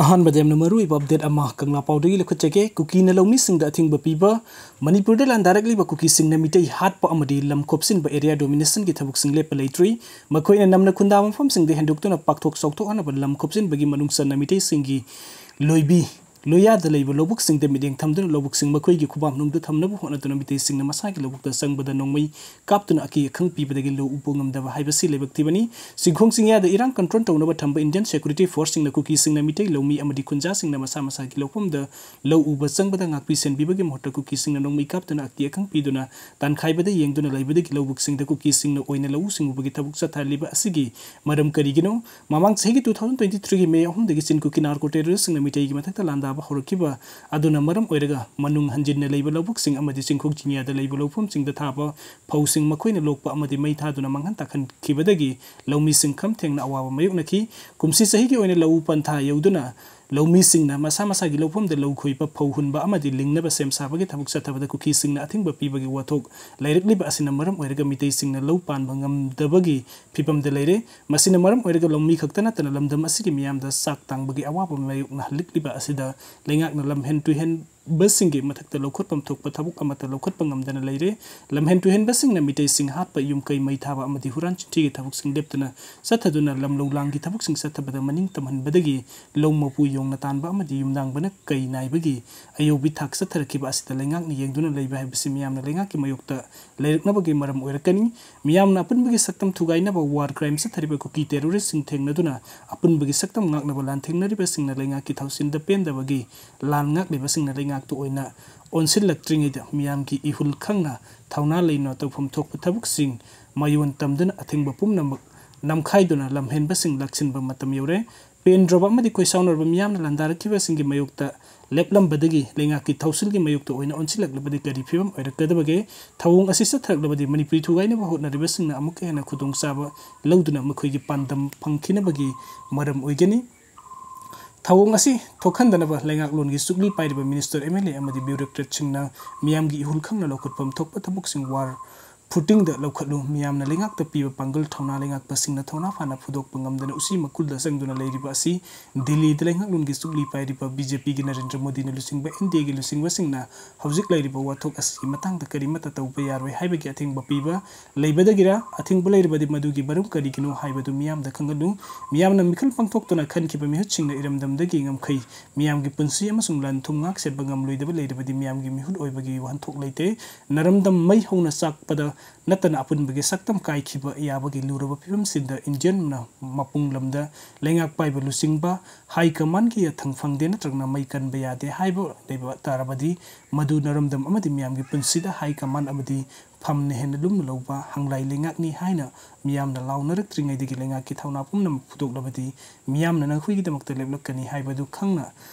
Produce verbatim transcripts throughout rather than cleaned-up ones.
ꯑꯍꯥꯟꯕꯗ ꯌꯥꯝꯅ ꯃꯔꯨꯑꯣꯏꯕ ꯑꯄꯗꯦꯠ ꯑꯃ ꯀꯪꯂꯥ ꯄꯥꯎꯗꯒꯤ ꯂꯧꯈꯠꯆꯒꯦ꯫ ꯀꯨꯀꯤꯅ ꯂꯧꯃꯤꯁꯤꯡꯗ ꯑꯊꯤꯡꯕ ꯄꯤꯕ꯫ ꯃꯅꯤꯄꯨꯔꯗ ꯂꯥꯟꯗꯥꯔꯛꯂꯤꯕ ꯀꯨꯀꯤꯁꯤꯡꯅ ꯃꯤꯇꯩ ꯍꯥꯠꯄ ꯑꯃꯗꯤ ꯂꯝ ꯈꯣꯞꯆꯤꯟꯕ, ꯑꯦꯔꯤꯌꯥ ꯗꯣꯃꯤꯅꯦꯁꯟꯒꯤ ꯊꯕꯛꯁꯤꯡ ꯂꯦꯞꯄ ꯂꯩꯇ꯭ꯔꯤ꯫ ꯃꯈꯣꯏꯅ ꯅꯝꯅ ꯈꯨꯟꯗꯥꯕ ꯃꯐꯝꯁꯤꯡꯗ ꯍꯦꯟꯗꯣꯛꯇꯨꯅ ꯄꯥꯛꯊꯣꯛ ꯆꯥꯎꯊꯣꯛꯍꯟꯅꯕ ꯂꯝ ꯈꯣꯞꯆꯤꯟꯕꯒꯤ ꯃꯅꯨꯡ ꯆꯟꯅ ꯃꯤꯇꯩꯁꯤꯡꯒꯤ ꯂꯣꯏꯕꯤ ꯂꯣꯌꯥꯗ ꯂꯩꯕ ꯂꯧꯕꯨꯛꯁꯤꯡꯗ ꯃꯤꯠꯌꯦꯡ ꯊꯝꯗꯨꯅ ꯂꯧꯕꯨꯛꯁꯤꯡ ꯃꯈꯣꯏꯒꯤ ꯈꯨꯕꯥꯝꯅꯨꯡꯗ ꯊꯝꯅꯕ ꯍꯣꯠꯅꯗꯨꯅ ꯃꯤꯇꯩꯁꯤꯡꯅ ꯃꯁꯥꯒꯤ ꯂꯧꯕꯨꯛꯇ ꯆꯪꯕꯗ ꯅꯣꯡꯃꯩ ꯀꯥꯞꯇꯨꯅ ꯑꯀꯤ ꯑꯈꯪ ꯄꯤꯕꯗꯒꯤ ꯂꯧ ꯎꯕ ꯉꯝꯗꯕ ꯍꯥꯏꯕꯁꯤ ꯂꯥꯏꯕꯛ ꯊꯤꯕꯅꯤ꯫ ꯆꯤꯡꯈꯣꯡ ꯆꯤꯡꯌꯥꯗ ꯏꯔꯥꯡ ꯀꯟꯇ꯭ꯔꯣꯜ ꯇꯧꯅꯕ ꯊꯝꯕ ꯏꯟꯗꯤꯌꯟ ꯁꯦꯀ꯭ꯌꯨꯔꯤꯇꯤ ꯐꯣꯔꯁꯁꯤꯡꯅ ꯀꯨꯀꯤꯁꯤꯡꯅ ꯃꯤꯇꯩ ꯂꯧꯃꯤ ꯑꯃꯗꯤ ꯈꯨꯟꯖꯥꯁꯤꯡꯅ ꯃꯁꯥ ꯃꯁꯥꯒꯤ ꯂꯧꯐꯝꯗ ꯂꯧ ꯎꯕ ꯆꯪꯕꯗ ꯉꯥꯛꯄꯤ ꯁꯦꯟꯕꯤꯕꯒꯤ ꯃꯍꯨꯠꯇ ꯀꯨꯀꯤꯁꯤꯡꯅ ꯅꯣꯡꯃꯩ ꯀꯥꯞꯇꯨꯅ ꯑꯀꯤ ꯑꯈꯪ ꯄꯤꯗꯨꯅ ꯇꯥꯟꯈꯥꯏꯕꯗ ꯌꯦꯡꯗꯨꯅ ꯂꯩꯕꯗꯒꯤ ꯂꯧꯕꯨꯛꯁꯤꯡꯗ ꯀꯨꯀꯤꯁꯤꯡꯅ ꯑꯣꯏꯅ ꯂꯧꯎ ꯁꯤꯡꯎꯕꯒꯤ ꯊꯕꯛ ꯆꯠꯊꯍꯜꯂꯤꯕ ꯑꯁꯤꯒꯤ ꯃꯔꯝ ꯀꯔꯤꯒꯤꯅꯣ? ꯃꯃꯥꯡ ꯆꯍꯤꯒꯤ two thousand twenty three ꯒꯤ ꯃꯦ ꯑꯍꯨꯝꯗꯒꯤ ꯆꯤꯟ ꯀꯨꯀꯤ ꯅꯥꯔꯀꯣ ꯇꯦꯔꯣꯔꯤꯁꯁꯤꯡꯅ ꯃꯤꯇꯩꯒꯤ ꯃꯊꯛꯇ ꯂꯥꯟꯗꯥꯕ ꯍꯧꯔꯛꯈꯤꯕ ꯑꯗꯨꯅ ꯃꯔꯝ ꯑꯣꯏꯔꯒ ꯃꯅꯨꯡ ꯍꯟꯖꯤꯟꯅ ꯂꯩꯕ ꯂꯧꯕꯨꯛꯁꯤꯡ ꯑꯃꯗꯤ ꯆꯤꯡꯈꯣꯡ ꯆꯤꯡꯌꯥꯗ ꯂꯩꯕ ꯂꯧꯐꯝꯁꯤꯡꯗ ꯊꯥꯕ ꯐꯧꯁꯤꯡ ꯃꯈꯣꯏꯅ ꯂꯣꯛꯄ ꯑꯃꯗꯤ ꯃꯩ ꯊꯥꯗꯨꯅ ꯃꯥꯡꯍꯟ ꯇꯥꯛꯍꯟꯈꯤꯕꯗꯒꯤ ꯂꯧꯃꯤꯁꯤꯡ ꯈꯝ ꯊꯦꯡꯅ ꯑꯋꯥꯕ ꯃꯥꯌꯣꯛꯅꯈꯤ꯫ ꯀꯨꯝꯁꯤ ꯆꯍꯤꯒꯤ ꯑꯣꯏꯅ ꯂꯧꯎ ꯄꯟꯊꯥ ꯌꯧꯗꯨꯅ ꯂꯧꯃꯤꯁꯤꯡꯅ ꯃꯁꯥ ꯃꯁꯥꯒꯤ ꯂꯧꯐꯝꯗ ꯂꯧ ꯈꯣꯏꯕ, ꯐꯧ ꯍꯨꯟꯕ ꯑꯃꯗꯤ ꯂꯤꯡꯅꯕ ꯁꯦꯝ ꯁꯥꯕꯒꯤ ꯊꯕꯛ ꯆꯠꯊꯕꯗ ꯀꯨꯀꯤꯁꯤꯡꯅ ꯑꯊꯤꯡꯕ ꯄꯤꯕꯒꯤ ꯋꯥꯊꯣꯛ ꯂꯩꯔꯛꯂꯤꯕ ꯑꯁꯤꯅ ꯃꯔꯝ ꯑꯣꯏꯔꯒ ꯃꯤꯇꯩꯁꯤꯡꯅ ꯂꯧ ꯄꯥꯟꯕ ꯉꯝꯗꯕꯒꯤ ꯐꯤꯕꯝꯗ ꯂꯩꯔꯦ꯫ ꯃꯁꯤꯅ ꯃꯔꯝ ꯑꯣꯏꯔꯒ ꯂꯧꯃꯤ ꯈꯛꯇ ꯅꯠꯇꯅ ꯂꯝꯗꯝ ꯑꯁꯤꯒꯤ ꯃꯤꯌꯥꯝꯗ ꯆꯥꯛ ꯇꯥꯡꯕꯒꯤ ꯑꯋꯥꯕ ꯃꯥꯌꯣꯛꯅꯍꯜꯂꯛꯂꯤꯕ ꯑꯁꯤꯗ ꯂꯩꯉꯥꯛꯅ ꯂꯝꯍꯦꯟ ꯇꯨꯍꯦꯟꯕꯁꯤꯡꯒꯤ ꯃꯊꯛꯇ ꯂꯧꯈꯠꯐꯝ ꯊꯣꯛꯄ ꯊꯕꯛ ꯑꯃꯠꯇ ꯂꯧꯈꯠꯄ ꯉꯝꯗꯅ ꯂꯩꯔꯦ꯫ ꯂꯝꯍꯦꯟ ꯇꯨꯍꯦꯟꯕꯁꯤꯡꯅ ꯃꯤꯇꯩꯁꯤꯡ ꯍꯥꯠꯄ, ꯌꯨꯝ ꯀꯩ ꯃꯩ ꯊꯥꯕ ꯑꯃꯗꯤ ꯍꯨꯔꯥꯟ ꯆꯤꯟꯊꯤꯒꯤ ꯊꯕꯛꯁꯤꯡ ꯂꯦꯞꯇꯅ ꯆꯠꯊꯗꯨꯅ ꯂꯝ ꯂꯧ ꯂꯥꯡꯒꯤ ꯊꯕꯛꯁꯤꯡ ꯆꯠꯊꯕꯗ ꯃꯅꯤꯡ ꯇꯝꯍꯟꯕꯗꯒꯤ ꯂꯧ ꯃꯄꯨ ꯌꯣꯡꯅ ꯇꯥꯟꯕ ꯑꯃꯗꯤ ꯌꯨꯝꯅꯥꯡꯕꯅ ꯀꯩ ꯅꯥꯏꯕꯒꯤ ꯑꯌꯧꯕꯤ ꯊꯥꯛ ꯆꯠꯊꯔꯛꯈꯤꯕ ꯑꯁꯤꯗ ꯂꯩꯉꯥꯛꯅ ꯌꯦꯡꯗꯨꯅ ꯂꯩꯕ ꯍꯥꯏꯕꯁꯤ ꯃꯤꯌꯥꯝꯅ ꯂꯩꯉꯥꯛꯀꯤ ꯃꯥꯌꯣꯛꯇ ꯂꯩꯔꯛꯅꯕꯒꯤ ꯃꯔꯝ ꯑꯣꯏꯔꯛꯀꯅꯤ꯫ ꯃꯤꯌꯥꯝꯅ ꯑꯄꯨꯟꯕꯒꯤ ꯁꯛꯇꯝ ꯊꯨꯒꯥꯏꯅꯕ ꯋꯥꯔ ꯀ꯭ꯔꯥꯏꯝ ꯆꯠꯊꯔꯤꯕ ꯀꯨꯀꯤ ꯇꯦꯔꯣꯔꯤꯁꯁꯤꯡ ꯊꯦꯡꯅꯗꯨꯅ ꯑꯄꯨꯟꯕꯒꯤ ꯁꯛꯇꯝ ꯉꯥꯛꯅꯕ ꯂꯥꯟꯊꯦꯡꯅꯔꯤꯕꯁꯤꯡꯅ ꯂꯩꯉꯥꯛꯀꯤ ꯊꯧꯁꯤꯜꯗ ꯄꯦꯟꯗꯕꯒꯤ ꯂꯥꯟ ꯉꯥꯛꯂꯤꯕꯁꯤꯡꯅ ꯂꯩꯉꯥꯛꯇ ꯑꯣꯏꯅ ꯑꯣꯟꯁꯤꯜꯂꯛꯇ꯭ꯔꯤꯉꯩꯗ ꯃꯤꯌꯥꯝꯒꯤ ꯏꯍꯨꯜ ꯈꯪꯅ ꯊꯧꯅꯥ ꯂꯩꯅ ꯇꯧꯐꯝ ꯊꯣꯛꯄ ꯊꯕꯛꯁꯤꯡ ꯃꯌꯣꯟ ꯇꯝꯗꯨꯅ ꯑꯊꯤꯡꯕ ꯄꯨꯝꯅꯃꯛ ꯅꯝꯈꯥꯏꯗꯨꯅ ꯂꯝꯍꯦꯟꯕꯁꯤꯡ ꯂꯥꯛꯁꯤꯟꯕ ꯃꯇꯝ ꯌꯧꯔꯦ꯫ ꯄꯦꯟꯗ꯭ꯔꯕ ꯑꯃꯗꯤ ꯈꯣꯏꯁꯥꯎꯅꯔꯕ ꯃꯤꯌꯥꯝꯅ ꯂꯥꯟꯗꯥꯔꯛꯈꯤꯕꯁꯤꯡꯒꯤ ꯃꯥꯌꯣꯛꯇ ꯂꯦꯞꯂꯝꯕꯗꯒꯤ ꯂꯩꯉꯥꯛꯀꯤ ꯊꯧꯁꯤꯜꯒꯤ ꯃꯥꯌꯣꯛꯇ ꯑꯣꯏꯅ ꯑꯣꯟꯁꯤꯜꯂꯛꯂꯕꯗꯤ ꯀꯔꯤ ꯐꯤꯕꯝ ꯑꯣꯏꯔꯛꯀꯗꯕꯒꯦ? ꯊꯧꯑꯣꯡ ꯑꯁꯤ ꯆꯠꯊꯔꯛꯂꯕꯗꯤ ꯃꯅꯤꯄꯨꯔꯤ ꯊꯨꯒꯥꯏꯅꯕ ꯍꯣꯠꯅꯔꯤꯕꯁꯤꯡꯅ ꯑꯃꯨꯛꯀ ꯍꯦꯟꯅ ꯈꯨꯗꯣꯡꯆꯥꯕ ꯂꯧꯗꯨꯅ ꯃꯈꯣꯏꯒꯤ ꯄꯥꯟꯗꯝ ꯐꯪꯈꯤꯅꯕꯒꯤ ꯃꯔꯝ ꯑꯣꯏꯒꯅꯤ꯫ ꯊꯧꯑꯣꯡ ꯑꯁꯤ ꯊꯣꯛꯍꯟꯗꯅꯕ ꯂꯩꯉꯥꯛꯂꯣꯟꯒꯤ ꯆꯨꯛꯂꯤ ꯄꯥꯏꯔꯤꯕ ꯃꯤꯅꯤꯁꯇꯔ, ꯑꯦꯝ ꯑꯦꯜ ꯑꯦ ꯑꯃꯗꯤ ꯕ꯭ꯌꯨꯔꯣꯀ꯭ꯔꯦꯠꯁꯤꯡꯅ ꯃꯤꯌꯥꯝꯒꯤ ꯏꯍꯨꯜ ꯈꯪꯅ ꯂꯧꯈꯠꯐꯝ ꯊꯣꯛꯄ ꯊꯕꯛꯁꯤꯡ ꯋꯥꯔ ꯐꯨꯇꯤꯡꯗ ꯂꯧꯈꯠꯂꯨ꯫ ꯃꯤꯌꯥꯝꯅ ꯂꯩꯉꯥꯛꯇ ꯄꯤꯕ ꯄꯥꯡꯒꯜ ꯊꯧꯅꯥ ꯂꯩꯉꯥꯛꯄꯁꯤꯡꯅ ꯊꯧꯅꯥ ꯐꯅ ꯐꯨꯗꯣꯛꯄ ꯉꯝꯗꯅ ꯎꯆꯤ ꯃꯀꯨꯜꯗ ꯆꯪꯗꯨꯅ ꯂꯩꯔꯤꯕ ꯑꯁꯤ ꯗꯤꯜꯂꯤꯗ ꯂꯩꯉꯥꯛꯂꯣꯟꯒꯤ ꯆꯨꯛꯂꯤ ꯄꯥꯏꯔꯤꯕ ꯕꯤ ꯖꯦ ꯄꯤꯒꯤ ꯅꯔꯦꯟꯗ꯭ꯔ ꯃꯣꯗꯤꯅ ꯂꯨꯆꯤꯡꯕ ꯑꯦꯟ ꯗꯤ ꯑꯦꯒꯤ ꯂꯨꯆꯤꯡꯕꯁꯤꯡꯅ ꯍꯧꯖꯤꯛ ꯂꯩꯔꯤꯕ ꯋꯥꯊꯣꯛ ꯑꯁꯤꯒꯤ ꯃꯇꯥꯡꯗ ꯀꯔꯤꯃꯠꯇ ꯇꯧꯕ ꯌꯥꯔꯣꯏ ꯍꯥꯏꯕꯒꯤ ꯑꯊꯤꯡꯕ ꯄꯤꯕ ꯂꯩꯕꯗꯒꯤꯔ? ꯑꯊꯤꯡꯕ ꯂꯩꯔꯕꯗꯤ ꯃꯗꯨꯒꯤ ꯃꯔꯝ ꯀꯔꯤꯒꯤꯅꯣ ꯍꯥꯏꯕꯗꯨ ꯃꯤꯌꯥꯝꯗ ꯈꯪꯍꯜꯂꯨ꯫ ꯃꯤꯌꯥꯝꯅ ꯃꯤꯈꯜ ꯄꯥꯡꯊꯣꯛꯇꯨꯅ ꯈꯟꯈꯤꯕ ꯃꯤꯍꯨꯠꯁꯤꯡꯅ ꯏꯔꯝꯗꯝꯗꯒꯤ ꯉꯝꯈꯩ ꯃꯤꯌꯥꯝꯒꯤ ꯄꯨꯟꯁꯤ ꯑꯃꯁꯨꯡ ꯂꯟ ꯊꯨꯝ ꯉꯥꯛ ꯁꯦꯟꯕ ꯉꯝꯂꯣꯏꯗꯕ ꯂꯩꯔꯕꯗꯤ ꯃꯤꯌꯥꯝꯒꯤ ꯃꯤꯍꯨꯠ ꯑꯣꯏꯕꯒꯤ ꯋꯥꯍꯟꯊꯣꯛ ꯂꯩꯇꯦ꯫ ꯅꯔꯝꯗꯝ ꯃꯩ ꯍꯧꯅ ꯆꯥꯛꯄꯗ ꯅꯠꯇꯅ ꯑꯄꯨꯟꯕꯒꯤ ꯁꯛꯇꯝ ꯀꯥꯏꯈꯤꯕ ꯌꯥꯕꯒꯤ ꯂꯨꯔꯕ ꯐꯤꯕꯝꯁꯤꯗ ꯏꯟꯗꯤꯌꯟꯅ ꯃꯄꯨꯡ ꯂꯝꯗ ꯂꯩꯉꯥꯛ ꯄꯥꯏꯕ ꯂꯨꯆꯤꯡꯕ ꯍꯥꯏ ꯀꯃꯥꯟꯒꯤ ꯌꯥꯊꯪ ꯐꯪꯗꯦ ꯅꯠꯇ꯭ꯔꯒꯅ ꯃꯩ ꯀꯟꯕ ꯌꯥꯗꯦ ꯍꯥꯏꯕ ꯂꯩꯕ ꯇꯥꯔꯕꯗꯤ ꯃꯗꯨ ꯅꯔꯝꯗꯝ ꯑꯃꯗꯤ ꯃꯤꯌꯥꯝꯒꯤ ꯄꯨꯟꯁꯤꯗ ꯍꯥꯏ ꯀꯃꯥꯟ ꯑꯃꯗꯤ ꯐꯝꯅ ꯍꯦꯟꯅ ꯂꯨꯝꯅ ꯂꯧꯕ ꯍꯪꯂꯥꯏ ꯂꯩꯉꯥꯛꯅꯤ ꯍꯥꯏꯅ ꯃꯤꯌꯥꯝꯅ ꯂꯥꯎꯅꯔꯛꯇ꯭ꯔꯤꯉꯩꯗꯒꯤ ꯂꯩꯉꯥꯛꯀꯤ ꯊꯧꯅꯥ ꯄꯨꯝꯅꯃꯛ ꯐꯨꯗꯣꯛꯂꯕꯗꯤ ꯃꯤꯌꯥꯝꯅ ꯅꯈꯣꯏꯒꯤꯗꯃꯛꯇ ꯂꯦꯞꯂꯛꯀꯅꯤ ꯍꯥꯏꯕꯗꯨ ꯈꯪꯅ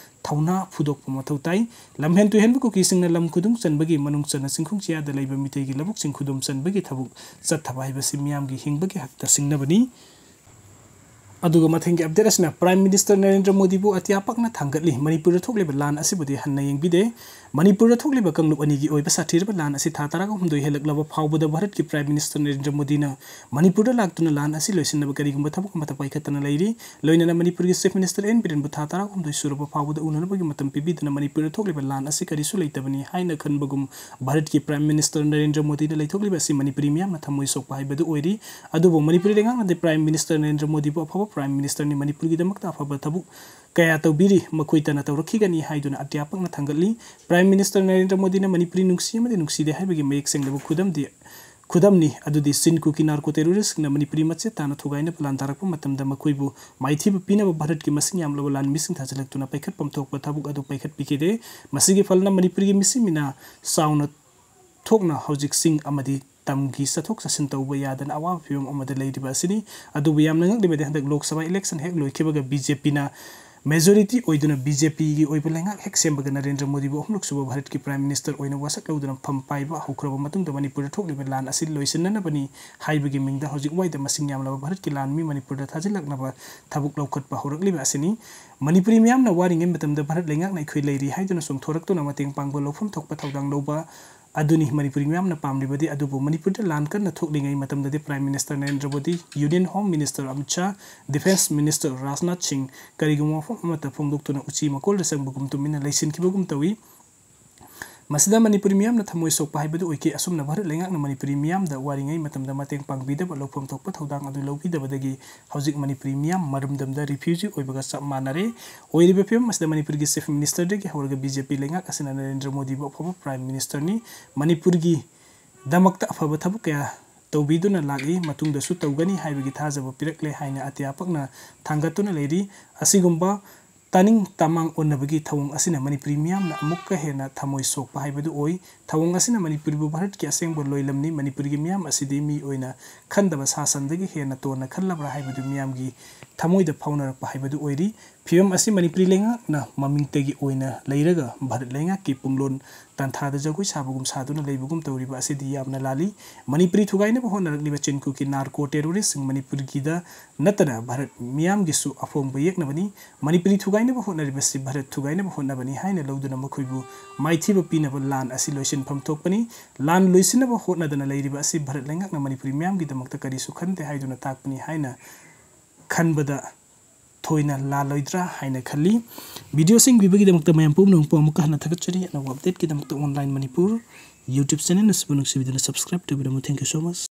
ꯊꯧꯅꯥ ꯐꯨꯗꯣꯛꯄ ꯃꯊꯧ ꯇꯥꯏ꯫ ꯂꯝꯍꯦꯟ ꯇꯨꯍꯦꯟꯕ ꯀꯨꯀꯤꯁꯤꯡꯅ ꯂꯝ ꯈꯨꯗꯨꯝ ꯆꯟꯕꯒꯤ ꯃꯅꯨꯡ ꯆꯟꯅ ꯆꯤꯡꯈꯣꯡ ꯆꯤꯌꯥꯗ ꯂꯩꯕ ꯃꯤꯇꯩꯒꯤ ꯂꯧꯕꯨꯛꯁꯤꯡ ꯈꯨꯗꯨꯝ ꯆꯟꯕꯒꯤ ꯊꯕꯛ ꯆꯠꯊꯕ ꯍꯥꯏꯕꯁꯤ ꯃꯤꯌꯥꯝꯒꯤ ꯍꯤꯡꯕꯒꯤ ꯍꯛꯇ ꯁꯤꯡꯅꯕꯅꯤ꯫ ꯑꯗꯨꯒ ꯃꯊꯪꯒꯤ update ꯑꯁꯤꯅ Prime Minister ꯅꯔꯦꯟꯗ꯭ꯔ ꯃꯣꯗꯤꯕꯨ ꯑꯇꯤꯌꯥ ꯄꯥꯛꯅ ꯊꯥꯡꯒꯠꯂꯤ꯫ ꯃꯅꯤꯄꯨꯔꯗ ꯊꯣꯛꯂꯤꯕ ꯂꯥꯟ ꯑꯁꯤꯕꯨꯗꯤ ꯍꯟꯅ ꯌꯦꯡꯕꯤꯗꯦ꯫ ꯃꯅꯤꯄꯨꯔꯗ ꯊꯣꯛꯂꯤꯕ ꯀꯥꯡꯂꯨꯞ ꯑꯅꯤꯒꯤ ꯑꯣꯏꯕ ꯁꯥꯊꯤꯔꯕ ꯂꯥꯟ ꯑꯁꯤ ꯊꯥ ꯇꯔꯥꯍꯨꯝꯗꯣꯏ ꯍꯦꯜꯂꯛꯂꯕ ꯐꯥꯎꯕꯗ ꯚꯥꯔꯠꯀꯤ Prime Minister ꯅꯔꯦꯟꯗ꯭ꯔ ꯃꯣꯗꯤꯅ ꯃꯅꯤꯄꯨꯔꯗ ꯂꯥꯛꯇꯨꯅ ꯂꯥꯟ ꯑꯁꯤ ꯂꯣꯏꯁꯤꯟꯅꯕ ꯀꯔꯤꯒꯨꯝꯕ ꯊꯕꯛ ꯑꯃꯠꯇ ꯄꯥꯏꯈꯠꯇꯅ ꯂꯩꯔꯤ꯫ ꯂꯣꯏꯅꯅ ꯃꯅꯤꯄꯨꯔꯒꯤ Chief Minister ꯑꯦꯟ ꯕꯤꯔꯦꯟꯕꯨ ꯊꯥ ꯇꯔꯥꯍꯨꯝꯗꯣꯏ ꯁꯨꯔꯕ ꯐꯥꯎꯕꯗ ꯎꯅꯅꯕꯒꯤ ꯃꯇꯝ ꯄꯤꯕꯤꯗꯅ ꯃꯅꯤꯄꯨꯔꯗ ꯊꯣꯛꯂꯤꯕ ꯂꯥꯟ ꯑꯁꯤ ꯀꯔꯤꯁꯨ ꯂꯩꯇꯕꯅꯤ ꯍꯥꯏꯅ ꯈꯟꯕꯒꯨꯝ ꯚꯥꯔꯠꯀꯤ Prime Minister ꯅꯔꯦꯟꯗ꯭ꯔ ꯃꯣꯗꯤꯅ ꯂꯩꯊꯣꯛꯂꯤꯕ ꯑꯁꯤ ꯃꯅꯤꯄꯨꯔꯤ ꯃꯤꯌꯥꯝꯅ ꯊꯃꯣꯏ ꯁꯣꯛꯄ ꯍꯥꯏꯕꯗꯨ ꯑꯣꯏꯔꯤ꯫ ꯑꯗꯨꯕꯨ ꯃꯅꯤꯄꯨꯔꯤ ꯂꯩꯉꯥꯛꯅꯗꯤ Prime Minister ꯅꯔꯦꯟꯗ꯭ꯔ ꯃꯣꯗꯤꯕꯨ ꯑꯐꯕ Prime Ministerꯅꯤ, ꯃꯅꯤꯄꯨꯔꯒꯤꯗꯃꯛꯇ ꯑꯐꯕ ꯊꯕꯛ ꯀꯌꯥ ꯇꯧꯕꯤꯔꯤ, ꯃꯈꯣꯏꯇꯅ ꯇꯧꯔꯛꯈꯤꯒꯅꯤ ꯍꯥꯏꯗꯨꯅ ꯑꯇꯤꯌꯥ ꯄꯥꯛꯅ ꯊꯥꯡꯒꯠꯂꯤ꯫ Prime Minister ꯅꯔꯦꯟꯗ꯭ꯔ ꯃꯣꯗꯤꯅ ꯃꯅꯤꯄꯨꯔꯤ ꯅꯨꯡꯁꯤ ꯑꯃꯗꯤ ꯅꯨꯡꯁꯤꯗꯦ ꯍꯥꯏꯕꯒꯤ ꯃꯌꯦꯛ ꯁꯦꯡꯂꯕ ꯈꯨꯗꯝꯗꯤ, ꯈꯨꯗꯝꯅꯤ꯫ ꯑꯗꯨꯗꯤ ꯆꯤꯟ ꯀꯨꯀꯤ narco terroristꯁꯤꯡꯅ ꯃꯅꯤꯄꯨꯔꯤ ꯃꯆꯦꯠ ꯇꯥꯅ ꯊꯨꯒꯥꯏꯅꯕ ꯂꯥꯟꯗꯥꯔꯛꯄ ꯃꯇꯝꯗ ꯃꯈꯣꯏꯕꯨ ꯃꯥꯏꯊꯤꯕ ꯄꯤꯅꯕ ꯚꯥꯔꯠꯀꯤ ꯃꯁꯤꯡ ꯌꯥꯝꯂꯕ ꯂꯥꯟꯃꯤꯁꯤꯡ ꯊꯥꯖꯤꯜꯂꯛꯇꯨꯅ ꯄꯥꯏꯈꯠꯐꯝ ꯊꯣꯛꯄ ꯊꯕꯛ ꯑꯗꯨ ꯄꯥꯏꯈꯠꯄꯤꯈꯤꯗꯦ꯫ ꯃꯁꯤꯒꯤ ꯐꯜꯅ ꯃꯅꯤꯄꯨꯔꯒꯤ ꯃꯤꯁꯤ ꯃꯤꯅꯥ ꯆꯥꯎꯅ ꯊꯣꯛꯅ ꯍꯧꯖꯤꯛ ꯆꯤꯡ ꯑꯃꯗꯤ ꯇꯝꯒꯤ ꯆꯠꯊꯣꯛ ꯆꯠꯁꯤꯟ ꯇꯧꯕ ꯌꯥꯗꯅ ꯑꯋꯥꯕ ꯐꯤꯕꯝ ꯑꯃꯗ ꯂꯩꯔꯤꯕ ꯑꯁꯤꯅꯤ꯫ ꯑꯗꯨꯕꯨ ꯌꯥꯝꯅ ꯉꯛꯂꯤꯕꯗꯤ ꯍꯟꯗꯛ ꯂꯣꯛ ꯁꯚꯥ election ꯍꯦꯛ ꯂꯣꯏꯈꯤꯕꯒ ꯕꯤ ꯖꯦ ꯄꯤꯅ majority ꯑꯣꯏꯗꯨꯅ ꯕꯤ ꯖꯦ ꯄꯤꯒꯤ ꯑꯣꯏꯕ ꯂꯩꯉꯥꯛ ꯍꯦꯛ ꯁꯦꯝꯕꯒ ꯅꯔꯦꯟꯗ꯭ꯔ ꯃꯣꯗꯤꯕꯨ ꯑꯍꯨꯝꯂꯛ ꯁꯨꯕ ꯚꯥꯔꯠꯀꯤ Prime Minister ꯑꯣꯏꯅ ꯋꯥꯁꯛ ꯂꯧꯗꯨꯅ ꯐꯝ ꯄꯥꯏꯕ ꯍꯧꯈ꯭ꯔꯕ ꯃꯇꯨꯡꯗ ꯃꯅꯤꯄꯨꯔꯗ ꯊꯣꯛꯂꯤꯕ ꯂꯥꯟ ꯑꯁꯤ ꯂꯣꯏꯁꯤꯟꯅꯅꯕꯅꯤ ꯍꯥꯏꯕꯒꯤ ꯃꯤꯡꯗ ꯍꯧꯖꯤꯛ ꯋꯥꯏꯗ ꯃꯁꯤꯡ ꯌꯥꯝꯂꯕ ꯚꯥꯔꯠꯀꯤ ꯂꯥꯟꯃꯤ ꯃꯅꯤꯄꯨꯔꯗ ꯊꯥꯖꯤꯜꯂꯛꯅꯕ ꯊꯕꯛ ꯂꯧꯈꯠꯄ ꯍꯧꯔꯛꯂꯤꯕ ꯑꯁꯤꯅꯤ꯫ ꯃꯅꯤꯄꯨꯔꯤ ꯃꯤꯌꯥꯝꯅ ꯋꯥꯔꯤꯉꯩ ꯃꯇꯝꯗ ꯚꯥꯔꯠ ꯂꯩꯉꯥꯛꯅ ꯑꯩꯈꯣꯏ ꯂꯩꯔꯤ ꯍꯥꯏꯗꯨꯅ ꯆꯣꯡꯊꯣꯔꯛꯇꯨꯅ ꯃꯇꯦꯡ ꯄꯥꯡꯕ ꯂꯧꯐꯝ ꯊꯣꯛꯄ ꯊꯧꯗꯥꯡ ꯂꯧꯕ ꯑꯗꯨꯅꯤ ꯃꯅꯤꯄꯨꯔꯤ ꯃꯤꯌꯥꯝꯅ ꯄꯥꯝꯂꯤꯕꯗꯤ꯫ ꯑꯗꯨꯕꯨ ꯃꯅꯤꯄꯨꯔꯗ ꯂꯥꯟ ꯀꯟꯅ ꯊꯣꯛꯂꯤꯉꯩ ꯃꯇꯝꯗꯗꯤ Prime Minister Narendra Modi, Union Home Minister Amit Shah, Defence Minister Rajnath ꯁꯤꯡ ꯀꯔꯤꯒꯨꯝꯕ ꯋꯥꯐꯝ ꯑꯃꯠꯇ ꯐꯣꯡꯗꯣꯛꯇꯨꯅ ꯎꯆꯤ ꯃꯀꯣꯜꯗ ꯆꯪꯕꯒꯨꯝ ꯇꯨꯃꯤꯟꯅ ꯂꯩꯁꯤꯟꯈꯤꯕꯒꯨꯝ ꯇꯧꯏ꯫ ꯃꯁꯤꯗ ꯃꯅꯤꯄꯨꯔꯤ ꯃꯤꯌꯥꯝꯅ ꯊꯃꯣꯏ ꯁꯣꯛꯄ ꯍꯥꯏꯕꯗꯨ ꯑꯣꯏꯈꯤ꯫ ꯑꯁꯨꯝꯅ ꯚꯥꯔꯠ ꯂꯩꯉꯥꯛꯅ ꯃꯅꯤꯄꯨꯔꯤ ꯃꯤꯌꯥꯝꯗ ꯋꯥꯔꯤꯉꯩ ꯃꯇꯝꯗ ꯃꯇꯦꯡ ꯄꯥꯡꯕꯤꯗꯕ, ꯂꯧꯐꯝ ꯊꯣꯛꯄ ꯊꯧꯗꯥꯡ ꯑꯗꯨ ꯂꯧꯕꯤꯗꯕꯗꯒꯤ ꯍꯧꯖꯤꯛ ꯃꯅꯤꯄꯨꯔꯤ ꯃꯤꯌꯥꯝ ꯃꯔꯨꯝꯗꯝꯗ refugee ꯑꯣꯏꯕꯒ ꯆꯞ ꯃꯥꯟꯅꯔꯦ꯫ ꯑꯣꯏꯔꯤꯕ ꯐꯤꯕꯝ ꯑꯁꯤꯗ ꯃꯅꯤꯄꯨꯔꯒꯤ Chief Minister ꯗꯒꯤ ꯍꯧꯔꯒ B J P ꯂꯩꯉꯥꯛ ꯑꯁꯤꯅ ꯅꯔꯦꯟꯗ꯭ꯔ ꯃꯣꯗꯤꯕꯨ ꯑꯐꯕ Prime Minister ꯅꯤ, ꯃꯅꯤꯄꯨꯔꯒꯤ ꯗꯃꯛꯇ ꯑꯐꯕ ꯊꯕꯛ ꯀꯌꯥ ꯇꯧꯕꯤꯗꯨꯅ ꯂꯥꯛꯂꯤ, ꯃꯇꯨꯡꯗꯁꯨ ꯇꯧꯒꯅꯤ ꯍꯥꯏꯕꯒꯤ ꯊꯥꯖꯕ ꯄꯤꯔꯛꯂꯦ ꯍꯥꯏꯅ ꯑꯇꯤꯌꯥ ꯄꯛꯅ ꯊꯥꯡꯒꯠꯇꯨꯅ ꯂꯩꯔꯤ꯫ ꯑꯁꯤꯒꯨꯝꯕ ꯇꯥꯅꯤꯡ ꯇꯃꯥꯡ ꯑꯣꯟꯅꯕꯒꯤ ꯊꯧꯑꯣꯡ ꯑꯁꯤꯅ ꯃꯅꯤꯄꯨꯔꯤ ꯃꯤꯌꯥꯝꯅ ꯑꯃꯨꯛꯀ ꯍꯦꯟꯅ ꯊꯃꯣꯏ ꯁꯣꯛꯄ ꯍꯥꯏꯕꯗꯨ ꯑꯣꯏ꯫ ꯊꯧꯑꯣꯡ ꯑꯁꯤꯅ ꯃꯅꯤꯄꯨꯔꯕꯨ ꯚꯥꯔꯠꯀꯤ ꯑꯁꯦꯡꯕ ꯂꯣꯏꯂꯝꯅꯤ, ꯃꯅꯤꯄꯨꯔꯒꯤ ꯃꯤꯌꯥꯝ ꯑꯁꯤꯗꯤ ꯃꯤ ꯑꯣꯏꯅ ꯈꯟꯗꯕ ꯁꯥ ꯁꯟꯗꯒꯤ ꯍꯦꯟꯅ ꯇꯣꯟꯅ ꯈꯜꯂꯕ꯭ꯔꯥ ꯍꯥꯏꯕꯗꯨ ꯃꯤꯌꯥꯝꯒꯤ ꯊꯃꯣꯏꯗ ꯐꯥꯎꯅꯔꯛꯄ ꯍꯥꯏꯕꯗꯨ ꯑꯣꯏꯔꯤ꯫ ꯐꯤꯕꯝ ꯑꯁꯤ ꯃꯅꯤꯄꯨꯔꯤ ꯂꯩꯉꯥꯛꯅ ꯃꯃꯤꯡꯇꯒꯤ ꯑꯣꯏꯅ ꯂꯩꯔꯒ ꯚꯥꯔꯠ ꯂꯩꯉꯥꯛꯀꯤ ꯄꯨꯡꯂꯣꯟ ꯇꯥꯟꯊꯥꯗ ꯖꯒꯣꯏ ꯁꯥꯕꯒꯨꯝ ꯁꯥꯗꯨꯅ ꯂꯩꯕꯒꯨꯝ ꯇꯧꯔꯤꯕ ꯑꯁꯤꯗꯤ ꯌꯥꯝꯅ ꯂꯥꯜꯂꯤ꯫ ꯃꯅꯤꯄꯨꯔꯤ ꯊꯨꯒꯥꯏꯅꯕ ꯍꯣꯠꯅꯔꯛꯂꯤꯕ ꯆꯤꯟꯀꯨꯀꯤ narco terrorist ꯁꯤꯡ ꯃꯅꯤꯄꯨꯔꯒꯤꯗ ꯅꯠꯇꯅ ꯚꯥꯔꯠ ꯃꯤꯌꯥꯝꯒꯤꯁꯨ ꯑꯐꯣꯡꯕ ꯌꯦꯛꯅꯕꯅꯤ꯫ ꯃꯅꯤꯄꯨꯔꯤ ꯊꯨꯒꯥꯏꯅꯕ ꯍꯣꯠꯅꯔꯤꯕꯁꯤ ꯚꯥꯔꯠ ꯊꯨꯒꯥꯏꯅꯕ ꯍꯣꯠꯅꯕꯅꯤ ꯍꯥꯏꯅ ꯂꯧꯗꯨꯅ ꯃꯈꯣꯏꯕꯨ ꯃꯥꯏꯊꯤꯕ ꯄꯤꯅꯕ ꯂꯥꯟ ꯑꯁꯤ ꯂꯣꯏꯁꯤꯟꯐꯝ ꯊꯣꯛꯄꯅꯤ꯫ ꯂꯥꯟ ꯂꯣꯏꯁꯤꯟꯅꯕ ꯍꯣꯠꯅꯗꯅ ꯂꯩꯔꯤꯕ ꯑꯁꯤ ꯚꯥꯔꯠ ꯂꯩꯉꯥꯛꯅ ꯃꯅꯤꯄꯨꯔꯤ ꯃꯤꯌꯥꯝꯒꯤꯗꯃꯛꯇ ꯀꯔꯤꯁꯨ ꯈꯟꯗꯦ ꯍꯥꯏꯗꯨꯅ ꯇꯥꯛꯄꯅꯤ ꯍꯥꯏꯅ ꯈꯟꯕꯗ ꯊꯣꯏꯅ ꯂꯥꯜꯂꯣꯏꯗ꯭ꯔꯥ ꯍꯥꯏꯅ ꯈꯜꯂꯤ꯫ Video ꯁꯤꯡ ꯌꯦꯡꯕꯤꯕꯒꯤꯗꯃꯛꯇ ꯃꯌꯥꯝ ꯄꯨꯝꯅꯃꯛꯄꯨ ꯑꯃꯨꯛꯀ ꯍꯟꯅ ꯊꯥꯒꯠꯆꯔꯤ꯫ ꯑꯅꯧꯕ update ꯀꯤꯗꯃꯛꯇ Online Manipur YouTube channel ꯑꯁꯤꯕꯨ ꯅꯨꯡꯁꯤꯕꯤꯗꯨꯅ subscribe ꯇꯧꯕꯤꯔꯝꯃꯨ꯫ Thank you so much꯫